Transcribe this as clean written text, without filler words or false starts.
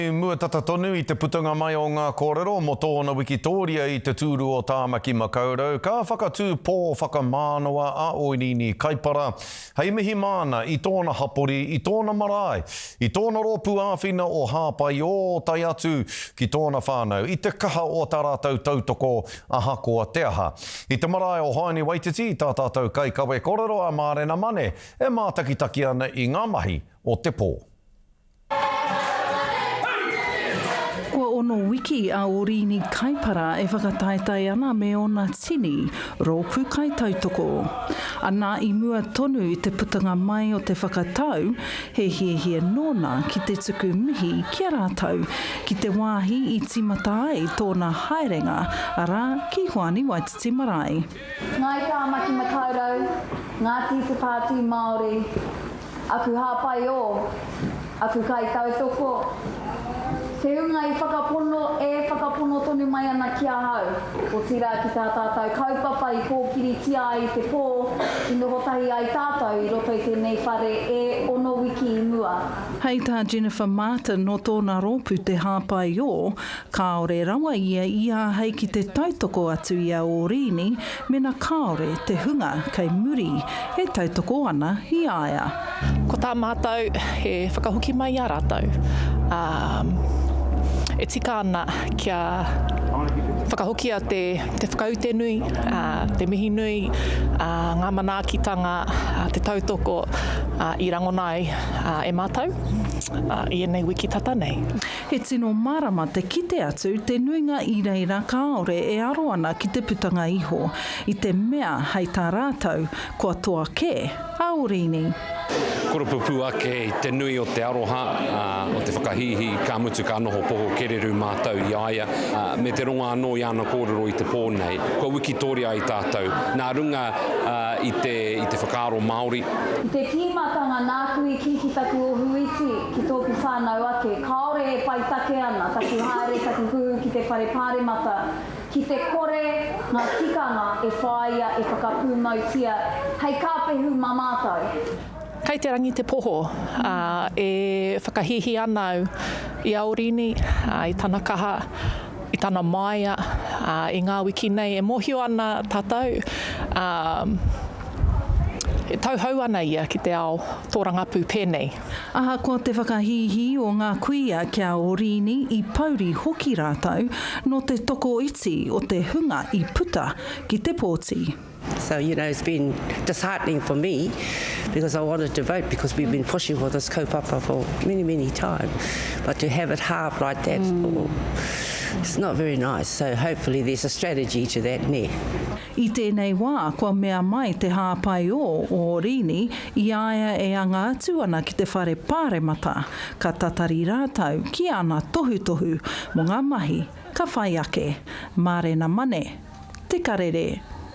I mua tata tonu i te putanga mai o ngā kōrero mō tōna wikitōria i te tūru o Tāmaki Makaurau, ka whakatū pō whakamānawa a Oiriini Kaipara hei mihi māna i tōna hapori, i tōna marae, i tōna rōpū āwhina o Hāpai Ō tae atu ki tōna whānau i te kaha o tā rātou tautoko ahakoa te aha. I te marae o Haini Waititi, tā tātou kaikawe kōrero a Mārena Mane e mātakitaki ana i ngā mahi o te pō. Kua ono wiki a Orīni Kaipara e whakataetae ana me ōna tini rōpū kaitautoko. Ana i mua tonu i te putanga mai o te whakatau, he hiahia nōna ki te tuku mihi ki a rātou, ki te wāhi i tīmata ai tōna haerenga, arā, ki Hoani Waititi Marae. Ngāi Tāmaki Makaurau, Ngāti Te Pāti Māori, Aku hāpai ō, aku kaitautoko, te hunga i whakapono e whakapono tonu mai ana ki ahau, otirā ki tā tātou kaupapa i kōkiritia ai i te pō i noho tahi ai tātou i roto i tēnei whare e ono wiki i mua. Hei tā Jennifer Martin nō tōna rōpū Te Hāpai Ō, kāore rawa ia i āhei ki te tautoko atu i a Ōrīni mena kāore te hunga kei muri e tautoko ana i a ia. Ko tā mātou he whakahoki mai i a rātou, ā, e tika ana kia whakahokia te, te whakaute nui, ā, te mihi nui, ā, ngā manaakitanga, ā, te tautoko, ā, i rangona ai, ā, e mātou, ā, i ēnei wiki tata nei. He tino mārama te kite atu te nuinga i reira kāore e aro ana ki te putanga iho, i te mea hei tā rātou, kua toa kē a Orīni. Koropupū ake i te nui o te aroha, o te whakahīhī, ka mutu ka noho poho kererū mātou i a ia, me te rongo anō i āna kōrero i te pō nei. Kua wikitoria ai tātou, nā runga i te whakaaro Māori. I te tīmatanga nāku i kī ki taku ohu iti, ki tōku whānau ake, kāore e whai take ana taku haere, taku kuhu ki te whare pāremata, ki te kore ngā tikanga e whāia, e whakapūmautia hei kāpehu mā mātou. Kei te rangi te poho, ā, e whakahīhī ana au i a Orini, ā, i tana kaha, i tana māia, ā, i ngā wiki nei e mōhio ana tātou, ā, e tauhou ana ia ki te ao tōrangapū pēnei. Ahakoa te whakahīhī o ngā kuia ki a Orīni i pouri hoki rātou nō te tokoiti o te hunga i puta ki te pōti. So you know it's been disheartening for me because I wanted to vote because we've been pushing for this kaupapa for many many time but to have it halved like that oh, it's not very nice so hopefully there's a strategy to that nē. I tēnei wā kua mea mai te hāpai o Ōrīni i a ia e anga atu ana ki te whare pāremata, ka tatari rātou ki ana tohutohu mō ngā mahi ka whai ake. Mārena Mane, Te Karere.